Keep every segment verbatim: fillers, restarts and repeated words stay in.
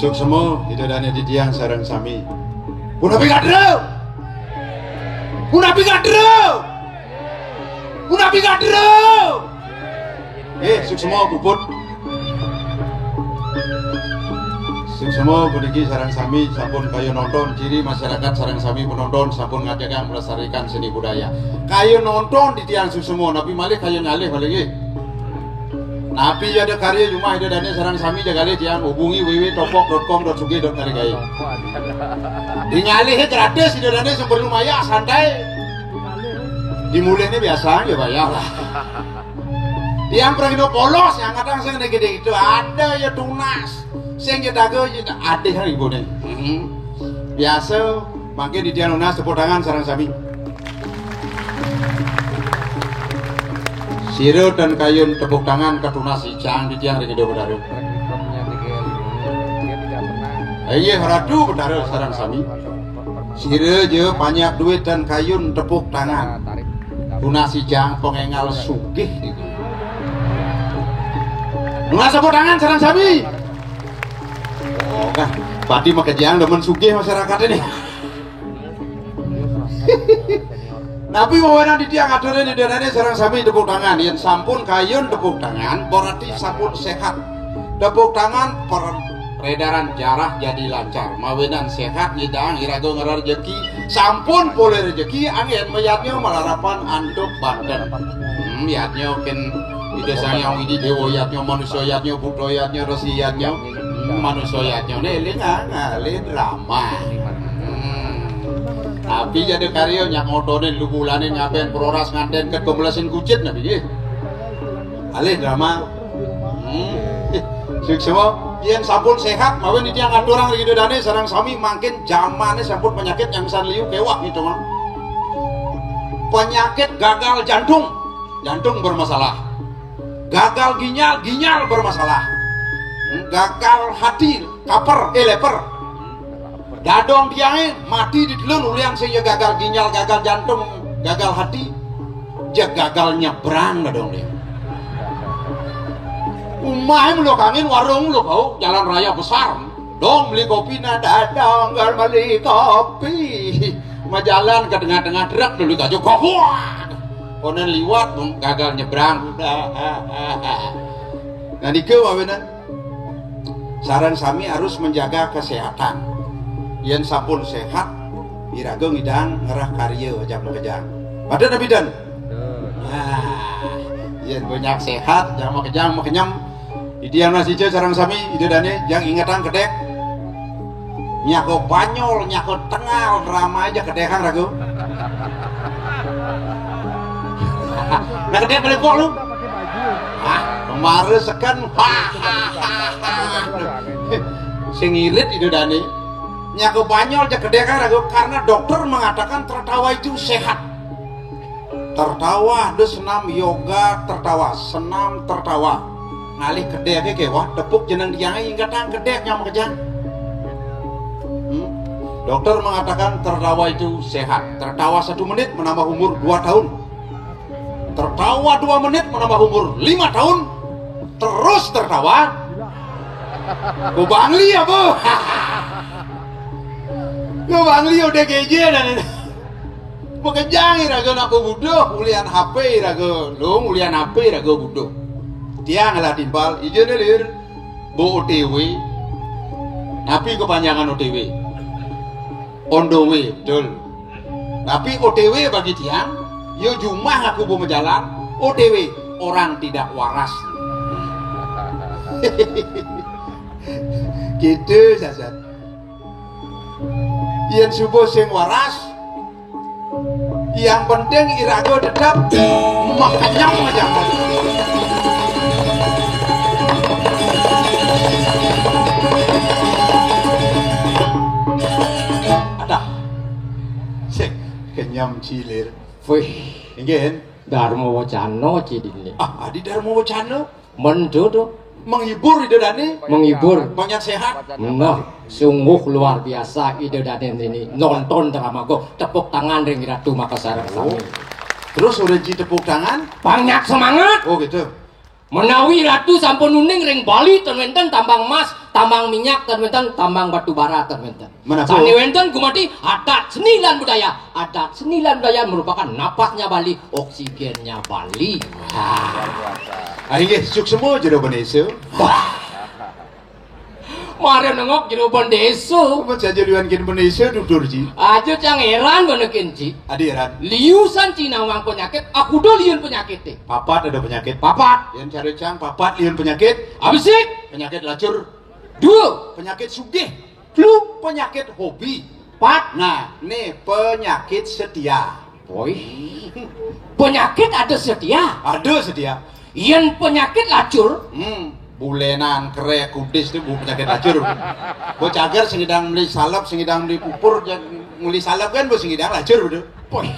Suksma Ida Dane titiang sareng sami. Punapi kadra? Punapi kadra? Punapi kadra? Eh, suksma puput. Suksma puniki sareng sami sampun kayun nonton, ciri masyarakat sareng sami penonton sampun ngajagang melestarikan seni budaya. Kayun nonton titiang suksma, napi malih kayun ngalih malih nggih. Napi ada karya jumah Ida Dane sareng sami jagalih tiang hubungi www topok dot com dot sugih dot ngalih gaé. Di ngalih gratis Ida Dane sing perlu mayah santai. Di mulihne biasa ya bayar lah. Tiang pragina polos yang kadang sing gede itu ada ya tunas. Sing ya dago ya ada hari ibune. Hmm. Biasa mangkin di tiang nunas tepuk tangan sareng sami. Sira tan kayun tepuk tangan katunas ijang di tiang ring Ida Betara. Inggih Ratu Betara sareng sami. Sira ja panyak duit tan kayun tepuk tangan. Tunas ijang pangengal sugih niku. Nunas tepuk tangan sareng sami. Oh, kan pati makejang demen sugih masyarakat ini. Napi mawinan titiang aturin Ida Dane sareng sami tepuk tangan. Yen sampun kayun tepuk tangan, berarti sampun sehat. Tepuk tangan per-, peredaran darah jadi lancar. Mawinan sehat nyidang iraga ngrerejeki. Sampun polih rejeki anggen mayadnya malarapan antuk banten. Hmm, yadnya ken Ida Sang Hyang Widi Dewa yadnya, manusa yadnya, buddha yadnya, resi yadnya. Hmm, manusa yadnya. Ini eling ah, ngalih drama. Hmm. Tapi jadi karya nyak ngotone lubulane ngaben proras nganten ket pemelesin kucit nabi nggih. Alih drama. Hmm. Suksma, yen sampun sehat mawon titiang aturang ring Ida Dane sareng sami mangkin jamane sampun penyakit yang san liu kewah ngitung. Penyakit gagal jantung, jantung bermasalah. Gagal ginjal, ginjal bermasalah. Hmm, gagal hati, kaper, eh leper. Dadong tiange mati di telun ulian sing ya gagal ginjal, gagal jantung, gagal hati. Ja gagal nyebrang dadong dia. Umahe mula kangin warung lho kau, jalan raya besar. Dong beli kopi nah dadong gal beli kopi. Majalan ke tengah-tengah truk dulu tajuk kokuat. Konen liwat gagal nyebrang. Nah, nika mawinan. Sareng sami harus menjaga kesehatan. Yen sampun sehat, iraga ngidang ngerah karya jam makejang. Pada nabi dan? Nah, yen banyak sehat, jam makejang makenyem. Idi yang nasija sareng sami, Ida Dane, yang ingetang kedek. Nyako Banyol, nyako Tengal, drama aja kedekan ragu. Nah, kedek balik kok lu. Ah, kemarin seken. Sing irit itu Dani. Nyako Banyol aja kedekan ragu karena dokter mengatakan tertawa itu sehat. Tertawa, ada senam yoga tertawa, senam tertawa. Ngalih kedek ke wah, tepuk jeneng tiang ingetang kedek nyama kejang. Hmm? Dokter mengatakan tertawa itu sehat. Tertawa satu menit menambah umur dua tahun. Tertawa dua menit menambah umur lima tahun. Terus tertawa. Ku Bangli apa? Ku Bangli udah geje dan makejang iraga nak buduh, ulian H P iraga, lung ulian H P iraga buduh. Tiang lah timpal, ijene lir, bu O T W. Napi kepanjangan O T W? On the way, betul. Tapi O T W bagi tiang, yo jumah aku bu majalan, O T W, orang tidak waras. Gitu saja. Yen subuh sing waras, yang penting iraga tetap makenyem aja. Adah, sing kenyem cilir. Wih, inggih. Dharma Wacana cidine. Ah, adi Dharma Wacana. Mendo to. Menghibur Ida Dane. Menghibur. Banyak sehat. Nah, sungguh luar biasa Ida Dane ini. Nonton drama go. Tepuk tangan ring Ratu Makassar. Oh. Terus udah ji tepuk tangan. Banyak semangat. Oh gitu. Menawi Ratu sampun uning ring Bali, ten wenten tambang emas, tambang minyak, ten wenten tambang batu bara, ten wenten. Menapa? Sane wenten gumanti adat seni lan budaya. Adat seni lan budaya merupakan napasnya Bali, oksigennya Bali. Ah, inggih, suksma Jero Bendesa. Mara nengok Jero Bendesa. Apa saja liwan kin Bendesa, tutur, Ji? Aja cang heran bana kin, Ji. Adi heran. Liu san Cina mang penyakit, aku do liun penyakit, eh. Papat ada penyakit. Papat. Yang cari cang, papat liun penyakit. Abisik. Penyakit lacur. Dua. Penyakit sugih. Lu penyakit hobi. Pat. Nah, nih penyakit setia. Woi. Penyakit ada setia. Ada setia. Yen penyakit lacur. Hmm. Bulenan, kerek, kudis tu bu penyakit lacur. Bu cagar sing idang meli salep, sing idang meli pupur, meli salep kan bu sing idang lacur betul. Woi.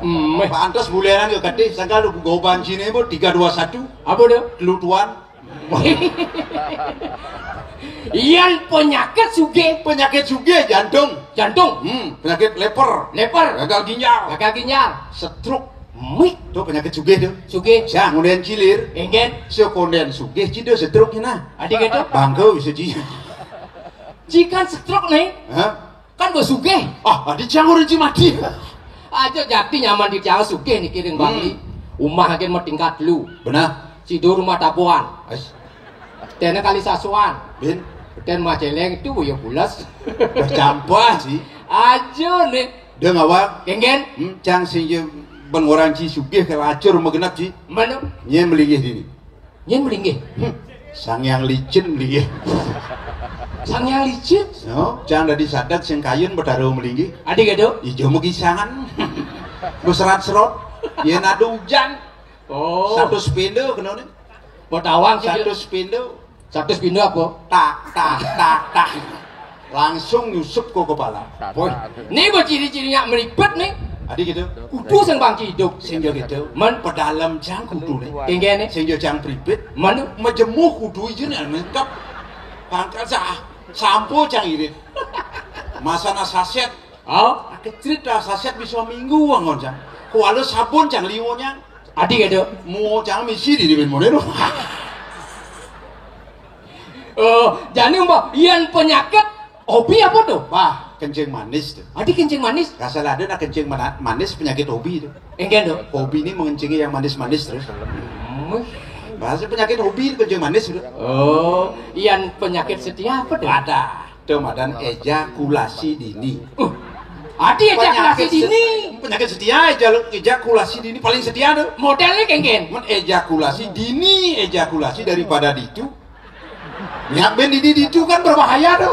Hmm. Pantas bulenan ke kadih, sangkal lu goban sini bu tiga dua satu. Apa tu? Telu tuan. Yan penyakit sugih. Penyakit sugih jantung. Jantung. Hmm, penyakit leper. Leper. Gagal ginjal. Gagal ginjal. Stroke. Mik. Tu penyakit sugih tu. Sugih. Jangan cilir. Enggak. Sekonden sugih cida stroke ni nah. Adi kata? Bangga bisa ji. Jikan stroke nih. Hah? Kan bos sugih. Ah, adi cang orang ji mati. Aja jati nyaman di cang sugih niki ring Bali. Hmm. Umah agen mah tingkat lu. Benar. Sidur rumah tabuan. Ais. Tena kali sasuan. Bin. Ten mah celeng itu ya pulas. Bercampur sih. Aja nih. Dia ngawak. Kenggen. Hmm, cang sing je ben orang ji sugih ke lacur magenap ji. Mana? Nye melinggih dini. Nyen melinggih. Hmm. Sang Yang Licin melinggih. Sang Yang Licin? No, cang dadi sadat sing kayun betara melinggih. Adi kado? Ijo megisangan. Beserat-serot. Yen ada hujan. Oh. Satu sepindo kena ni. Betawang sih. Satu sepindo. Satu sepindo apa? Tak, tak, tak, tak. Langsung nyusup ke kepala. Boy, ni berciri-cirinya meripet ni. Adi gitu. Kudu sing bangki hidup. Sing jo gitu. Men pedalem cang kudu ni. Kengge ni. Sing jo cang pripit. Men majemuh kudu ijin yang lengkap. Pangkat sah. Sampo cang irit. Masana saset. Oh, kecrit dah saset bisa minggu angon cang. Kuala sabun cang liwonya. Adi gitu. Mau cang misi di di model. Oh, jani mbah, yan penyakit hobi apa tu? Bah, kencing manis tu. Adi kencing manis? Asal ada nak kencing mana- manis penyakit hobi tu. Enggak tu. Hobi ni mengencingi yang manis-manis terus. Hmm. Bahasa penyakit hobi tu kencing manis tu. Oh, yan penyakit setia apa tu? Ada. Tu madan ejakulasi dini. Uh, adi ejakulasi dini. Penyakit setia, eja- ejakulasi dini paling setia tu. Modelnya kengken. Men ejakulasi dini, ejakulasi daripada ditu. Nyak ben di ditu kan berbahaya tu.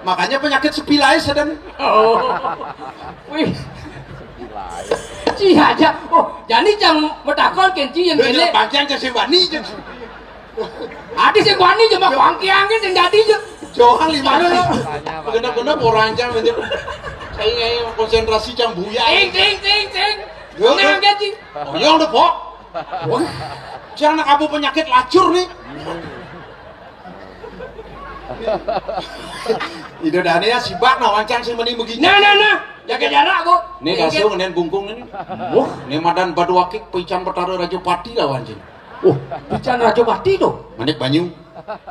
Makanya penyakit spilais ada ni. Oh. Wih. Ci aja. Oh, jani cang matakon ken ci yang kene. Panjang cang sing wani je. Adi sing wani je mak wangkiang sing dadi je. Johan lima lo. Kena-kena orang cang je. Saya konsentrasi cang buya. Ting ting ting ting. Yo, nang gaji. Oh, yang ada pok. Wah, jangan kamu penyakit lacur nih. Ida dane ya sibak nah wancang sing meni begini. Nah, nah, nah. Jaga jarak, Bu. Nih kasung nen bungkung ini. Wah, nih madan badu akik pican Betara Raja Pati lawan jin. Oh, pican Raja Pati tu. Manik banyu.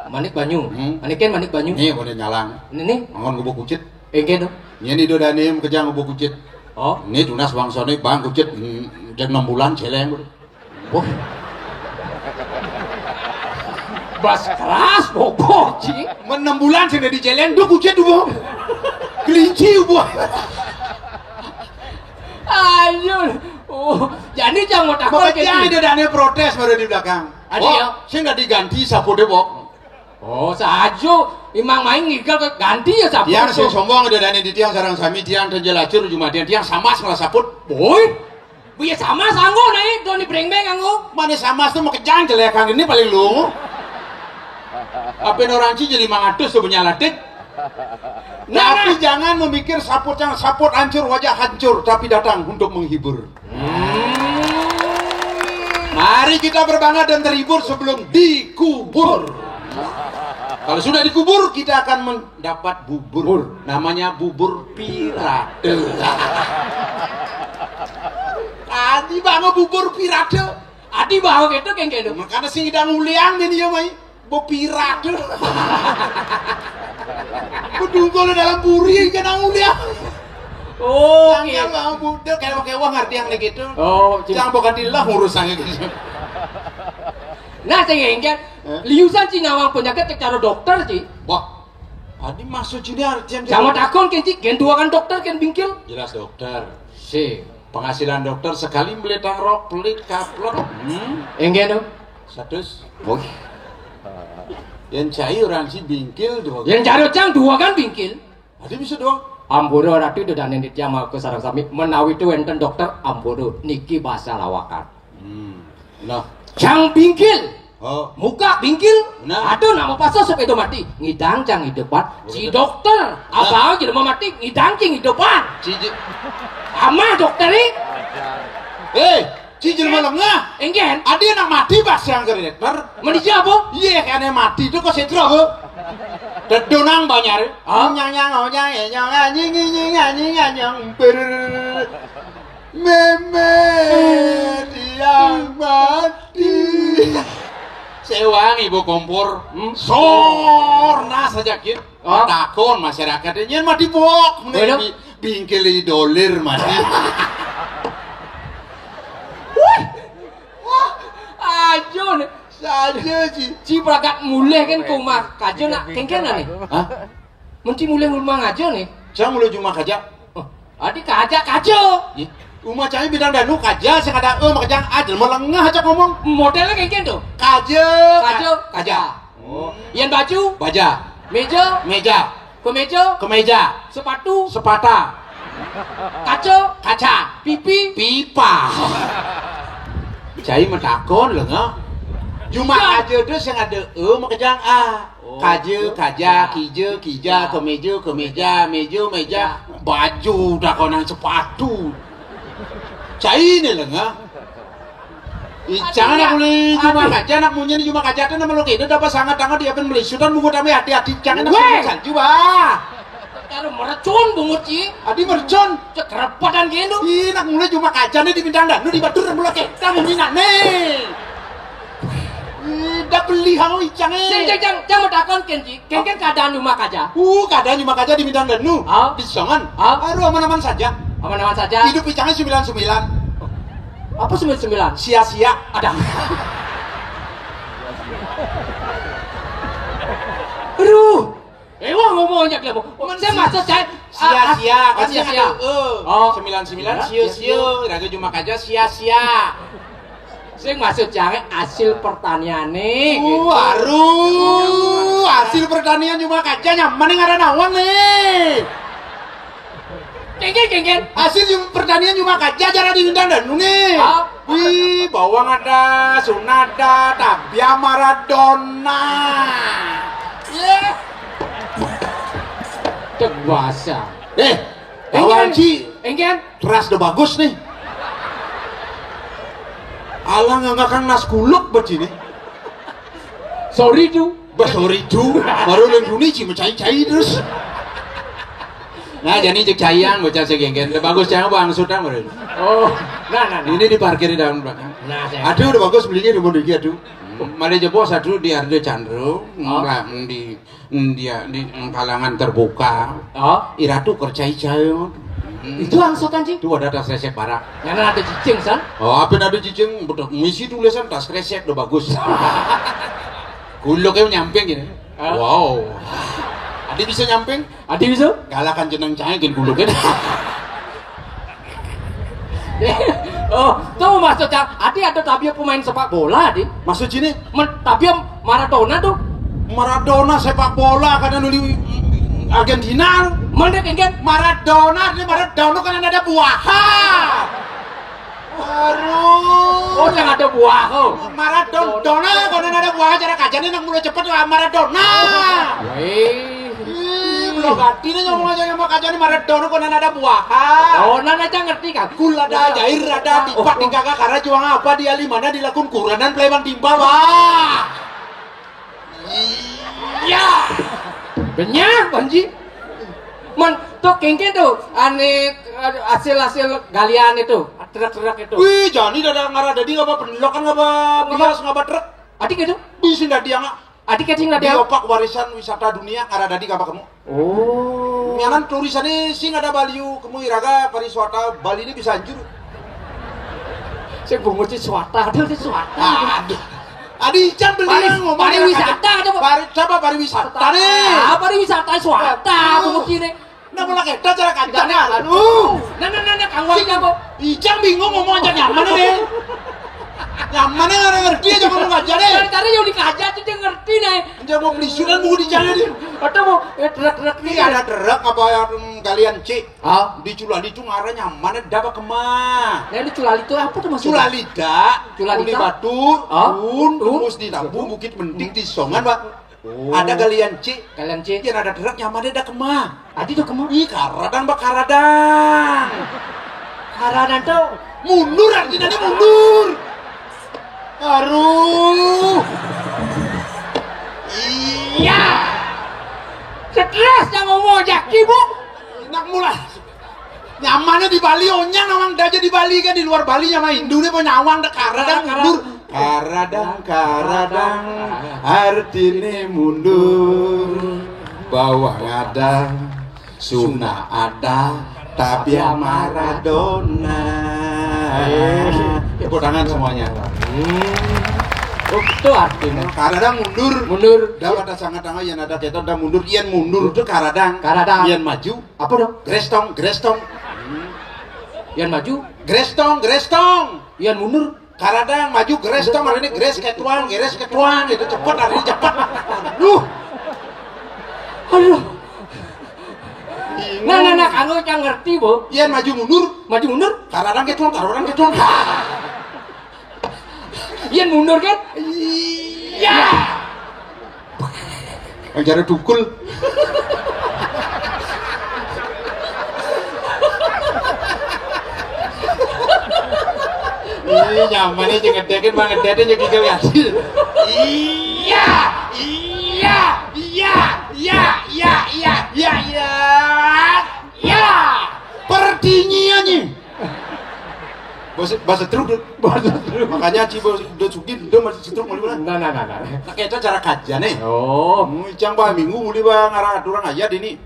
Manik banyu. Hmm. Manikin manik banyu. Nih boleh nyalang. Ini nih. Mangon gubuk kucit. Engke tu. Nih ida dane kejang gubuk kucit. Oh. Nih tunas bangsane bang kucit. Hmm, jam enam bulan celeng. Wah. Bas keras bobo, Ci. Men enam bulan sing dadi jelen, duh kucit ubo. Kelinci ubo. Ayo. Oh, jadi jangan mau takut. Makanya ada dane protes baru di belakang. Ada ya? Sing nggak diganti sapu deh, Bok. Oh, sajo imang main ngigel ke ganti ya sapu. Tiang sing sombong ada dane di tiang sarang sami tiang dan jelacur jumadian tiang samas malah saput. Boy. Buya sama sanggo naik doni brengbeng anggo. Mane samas tu makejang jelek kang ini paling lu. Apa orang ci jadi mangatus tu punya latik. Nah, tapi nah. Jangan memikir saput yang saput hancur wajah hancur tapi datang untuk menghibur. Hmm. Mari kita berbangga dan terhibur sebelum dikubur. Kalau sudah dikubur kita akan men- dapat bubur. Bur. Namanya bubur pirate. Tadi bangun bubur pirate. Adi bawa gitu kan gitu. Makanya sing idang uliang ini ya mai. Bo pirat tuh. Bedungkul dalam buri kena uliang. Oh, yang oke. Yang mau budek kayak pakai uang arti yang gitu. Oh, cing. Yang bukan dilah urusannya gitu. Nah, saya ingat. Eh? Liusan cing nawang penyakit secara dokter, Ci. Wah. Adi maksud ini artian. Sama takon kan, Ci, gen dua kan dokter kan bingkil? Jelas dokter. Si. Penghasilan dokter sekali beli tangrok, pelit, kaplok. Hmm? Enggak dong. Satu. Oh. Yang cai orang si bingkil dua. Yang cari cang dua kan bingkil. Ada bisa doang. Ampura ratu dan yang ditya mau ke sarang sami menawi itu enten dokter ampura niki bahasa lawakan. Hmm. Nah. Cang bingkil. Oh. Muka bingkil. Nah. Aduh, nama pasal sepeda mati. Ngidang cang hidupan. Oh, si gitu. Dokter. Nah. Abang jelema mati ngidang cing hidupan. Cici. Amah dokter ni. Eh, Ci jelema lengah. Enggak. Ada anak mati pas yang ke dokter. Manusia apa? Iya, kene mati itu kok sedro, Bu. Dedonang banyak. Ah? Nyang nyang oh nyang eh nyong anjing anjing anjing anjing ber meme yang mati. Sewang ibu kompor. Hmm? Sorna saja kit. Oh. Takon masyarakat nyen mati bok. Waduh. Bingkil dolir mati. Wah, ajo nih. Saja sih. Ci pragat mulih kan ke rumah kaja nak kengken nih. Hah? Mesti mulih rumah aja nih. Jangan mulai cuma kaja. Oh, adi kaja kaja. Iya. Rumah cai bidang danu kaja sing ada eh makajang aja melengah aja ngomong. Modelnya kengken tuh. Kaja. Kaja. Kaja. Oh. Yang baju. Baja. Meja. Meja. Kemeja. Kemeja. Sepatu. Sepata. Kaca. Kaca. Pipi. Pipa. Cai metakon lho ngah. Cuma aja tu sing ada e makejang a. Oh. Kaja, kaja, kija, kija, kemeja, kemeja, meja, meja, baju, dakonan sepatu. Cai ni lho ngah. Icang anak muli cuma kaja, anak munyi ni cuma kaja tu nama lo kena dapat sangat tangan dia pun melisutan bungut kami hati-hati jangan nak salju bah. Kalau mercun bungut ci. Adi mercun. Cek repotan gitu. Ih, nak mulai cuma kaca nih di bintang dan di batur mula kita munyi nak nih. Ih, dah beli hau icang eh. Sing cang cang cang metakon kenji. Kengken keadaan rumah kaja. Uh, keadaan rumah kaja di bintang dan nu. Ah. Di songan. Ah. Aduh aman-aman saja. Aman-aman saja. Hidup icangnya sembilan sembilan. Apa sembilan sembilan? Sia-sia. Ada. Aduh. Eh, wah ngomongnya kelapa. Saya maksud saya sia-sia kan sia-sia. Oh. Sembilan sembilan sio-sio. Raga cuma kaja sia-sia. Sing maksud jange hasil pertanian nih. Waduh, hasil pertanian cuma kaca nyaman nih ngaran awang nih. Kengken kengken. Hasil pertanian cuma kaca cara diundang dan nih. Wih, bawang ada, sunada, tabia Maradona. Iya. Cek bahasa. Eh, bawang ci. Engken. Teras udah bagus nih. Alah nggak ngakang nas kuluk buat sini. Sorry tuh. Bah sorry tuh. Baru lagi dulu sih mencai-cai terus. Nah jadi cek cayang bocah segenggen. Udah bagus cayang bang sudah baru. Oh. Nah, nah, nah. Ini diparkir di dalam belakang. Nah, saya. Aduh udah bagus belinya di Mondegi aduh. Malah jebos aduh di Ardo Chandro. Oh. Nggak di dia di kalangan terbuka. Oh. Iratu kercai cayo. Hmm. Itu angsutan sih. Itu ada tas resep barak. Yang ada cicing san. Oh, apa ada cicing? Betul. Misi tulisan tas resep udah bagus. Kuluknya nyamping gini. Ah. Wow. Adi bisa nyamping? Adi bisa? Galakan jeneng cai gini kuluknya. Oh, tuh maksudnya Adi ada tabia pemain sepak bola Adi. Maksud sini? Men, tabia Maradona tuh. Maradona sepak bola karena nuli Argentina. Mana kan kan? Maradona ini Maradona kan ada buahan. Aduh. Oh, yang ada buah. Oh. Maradona kan ada buah cara kajian nak mulai cepet lah Maradona. Weh. Ih, belum ganti nih ngomong aja sama kajian Maradona kan ada buah. Oh, nana aja ngerti kan? Kul ada jair ada tipak di kakak karena juang apa dia lima mana dilakukan kuranan peleman timbal wah. Iya. Benyah, Panji. Man, tuh kengke tuh, ane hasil-hasil galian itu. Trek-trek itu. Wih, jani dadi ngarah dadi ngaba pendelokan, ngaba bias, ngaba trek. Adik itu? Bisa dadi yang Adik itu nggak di ada. Opak warisan wisata dunia ngarah dadi ngaba kemu. Oh. Mianan tulisannya sing ada Bali, kemu iraga pariwisata Bali ini bisa hancur. Saya bungut si swata, ada si swata. Aduh. Adi Ijang beli Pari-, ngomong pariwisata ada, Bu. Pari-, coba pariwisata nih. Ah, pariwisata swata, bungut ini. Nah, mulai kita cara kancane. Aduh. Nah, nah, nah, nah, kanggo sing apa? Ijang bingung ngomong aja nyaman deh. Nyaman deh, orang ngerti aja ngomong aja deh. Dari tadi yang dikaja tuh dia ngerti deh. Dia mau pelisuran mau di jalan deh. Ada mau, ya, trek-trek ini ada. Trek apa yang kalian cik? Ah, di Culali itu ngarah nyaman deh, dapat kemah. Ya, di Culali itu apa tuh maksudnya? Culalita, Culalita. Uli Batur, ah, un, terus di Tambu, Bukit Mending, di Songan, Pak. Oh. Ada galian, Cik. Galian, Cik. Yang ada trek nyaman ada kemah. Adi tuh kemah. Ih, karadang, Pak, karadang. Karadang tuh mundur, artinya ini mundur. Aduh. Iya. Stres yang ngomong jaki, Bu. Enak mulai. Nyamannya di Bali, onyang nawang daja di Bali kan, di luar Bali nyaman Hindu nih, apa nyawang deh, karadang mundur. Karadang, karadang, artine mundur. Bawang ada, Suna ada, tapi Maradona. Eh. Tepuk tangan semuanya. Hmm. Oh, itu artinya. Karadang mundur. Mundur. Dah pada sangat tangga yang ada keton dah mundur. Ian mundur itu karadang. Karadang. Ian maju. Apa dong? Grestong, grestong. Ian maju. Grestong, grestong. Ian mundur. Karadang maju, grestong, hari ini gres ketuang, gres ketuang, itu cepet, hari ini cepet. Aduh. Aduh. Nah, nah, nah, kamu yang ngerti, Bu. Ian maju mundur. Maju mundur. Karadang ketuang, karadang ketuang. Ian mundur kan? Iya. Yang cari dukul. Ih, nyaman nih, jangan dekin, Bang, ngedekin, jangan gigil, ya. Iya, iya, iya, iya, iya, iya, iya, iya. Ya, perdingiannya. Bahasa, bahasa truk, Dut. Bahasa truk. Makanya Ci Bos, Dut Sugih, Dut masih setruk, mau di mana? Nah, nah, nah, nah. Nah, kita cara kajian nih. Oh. Hmm, cang bah minggu, muli bah ngarah aturang ayat ini.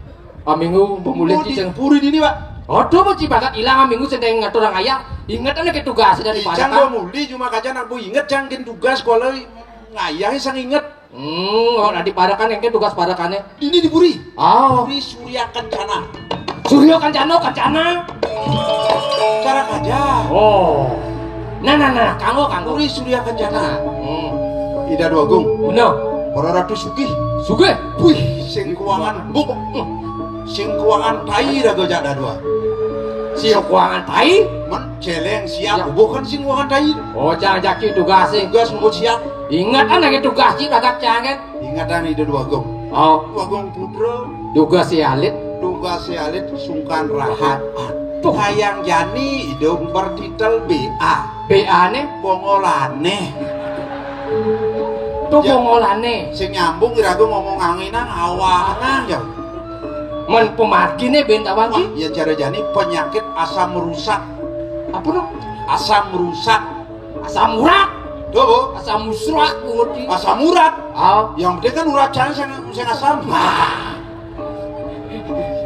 Ah, minggu, pemuli. Oh, di cicing puri ini, Pak. Aduh, mau cibakat hilang, ah, minggu sedang ngaturang ayat. Ingat anak tugas dari Icang Padang. Bah muli, cuma kajian aku inget, cang, gen tugas, kalau ngayah, sang inget. Hmm, oh, nah, di Parakan yang tugas Parakannya. Ini di Puri. Oh. Puri Surya Kencana. Surya Kencana, Kencana. Cara kajian. Oh. Nah, nah, nah, kanggo, kanggo. Puri Surya Kencana. Hmm. Ida Dwagung. Bener. Para Ratu Sugih. Sugih. Wih, sing keuangan buk. Sing keuangan tai dah gojak dah dua. Sing keuangan tai? Men, celeng siap. Ya. Bukan sing keuangan tai. Oh, jangan jaki tugas sih. Tugas nunggu siap. Ingat anak itu tugas sih, kagak jangan. Ingatan Ida Dwagung. Oh. Dwagung Putra. Tugas si Alit. Tugas si Alit sungkan rahat. Tuh. Kayang Jani Ida bertitel B A. B A ne? Bongolane. Tuh ya, bongolane. Sing nyambung iraga ngomong anginan, awangan ya. Men pemargine ben tak wangi. Wah, ya cara jani penyakit asam rusak. Apa no? Asam rusak. Asam urat. Tuh, Bu. Asam musrak, Bu, ngerti? Asam urat. Ah. Yang penting kan urat jangan sing, sing asam.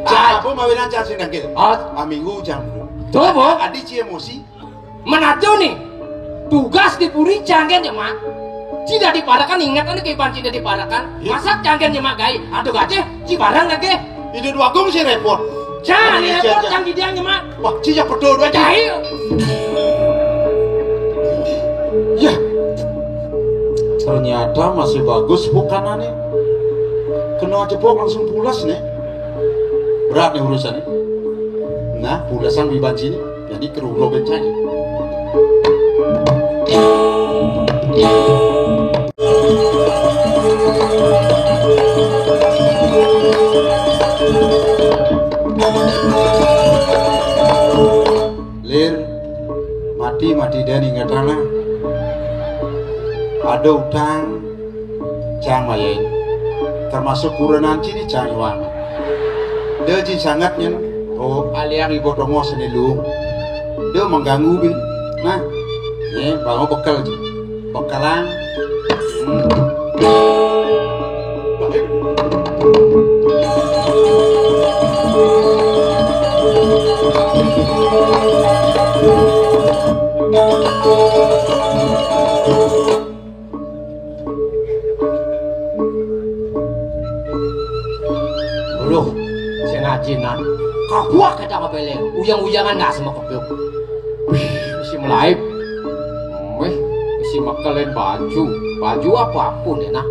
Cak, apa mawinan cak sing dangkil? Ah. Ah, minggu jam. Tuh, Bu. Adi ci emosi. Menajo nih. Tugas di puri canggen ya, Mak. Cida diparakan, ingat anu kehidupan cida diparakan. Iya. Masak canggen ya, Mak, gai. Aduh, gajeh, ci barang lagi. Ide dua gong sih repot. Cah, ini repot siapa? Cang di dia nyemak. Wah, ci ya betul dua ci. Cai. Ya. Ternyata masih bagus bukanannya. Kena cepok langsung pulas nih. Berat nih urusannya. Nah, pulasan di banci nih. Jadi keruro bencana. Lir, mati, mati dan ingatana. Ada utang, cang mayain. Termasuk kurenan cini cang iwang. Dia ci sangat nyen. Oh, aliang ibu tongo seni lung. Dia mengganggu, Bin. Nah, ini baru bekel. Bekelan. Hmm. Lho, sing ajinan. Kabuak kita ngepeleng. Uyang-uyangan nggak sama kepyuk. Wih, si melaib. Wih, si mekelen baju. Baju apapun ya, nah.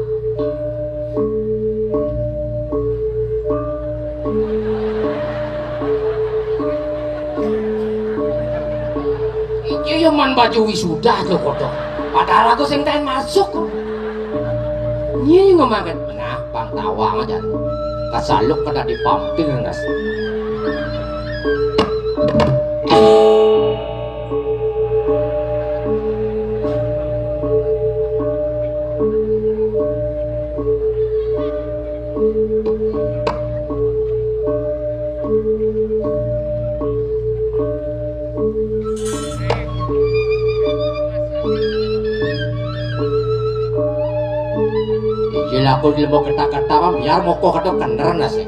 Iki ya man baju wisuda lho, kodok. Padahal aku sing taen masuk. Nyi ngomongin, nah, pang tawang aja. Kasaluk kada dipampir, Nas. Iki laku ilmu kata-kata mah biar moko kata kener nasi.